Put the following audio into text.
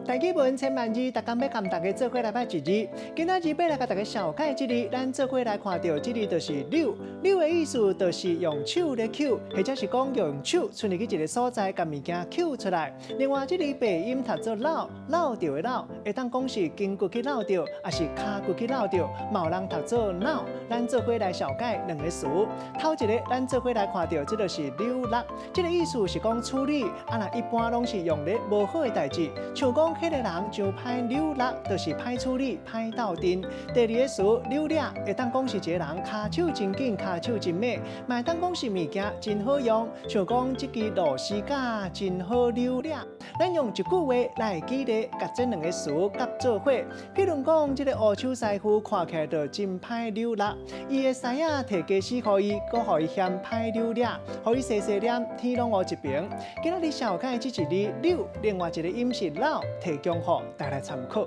台語文千萬字，逐工欲共大家做伙來捌一字。今仔日欲來共大家紹介這字，咱做伙來看著這字就是遛。遛的意思就是用手咧搝，或者是講用手伸入去一个所在，共物件搝出來。另外，這字白音讀做摎，摎著的摎，會當講是筋骨去摎著，抑是跤骨去摎著，嘛有人讀做腦。咱做伙來紹介兩个詞。頭一个，咱做伙來看著，這就是扭搦，這个意思是講處理，啊若一般攏是用咧無好的代誌，像講彼个人真歹扭搦，就是歹處理、歹鬥陣。第二个詞扭掠，會當講是一个人跤手真緊、跤手真猛，嘛會當講是物件真好用，像講這支螺絲甲真好扭掠。咱用一句話來舉例，共這兩个詞夾做伙。譬如講，這个烏手師傅看起來就真歹扭搦，伊的師仔提家私予伊，閣予伊嫌歹扭掠，予伊細細念，天攏烏一爿。今仔日紹介這一字遛，另外一个音是摎，提供予大家參考。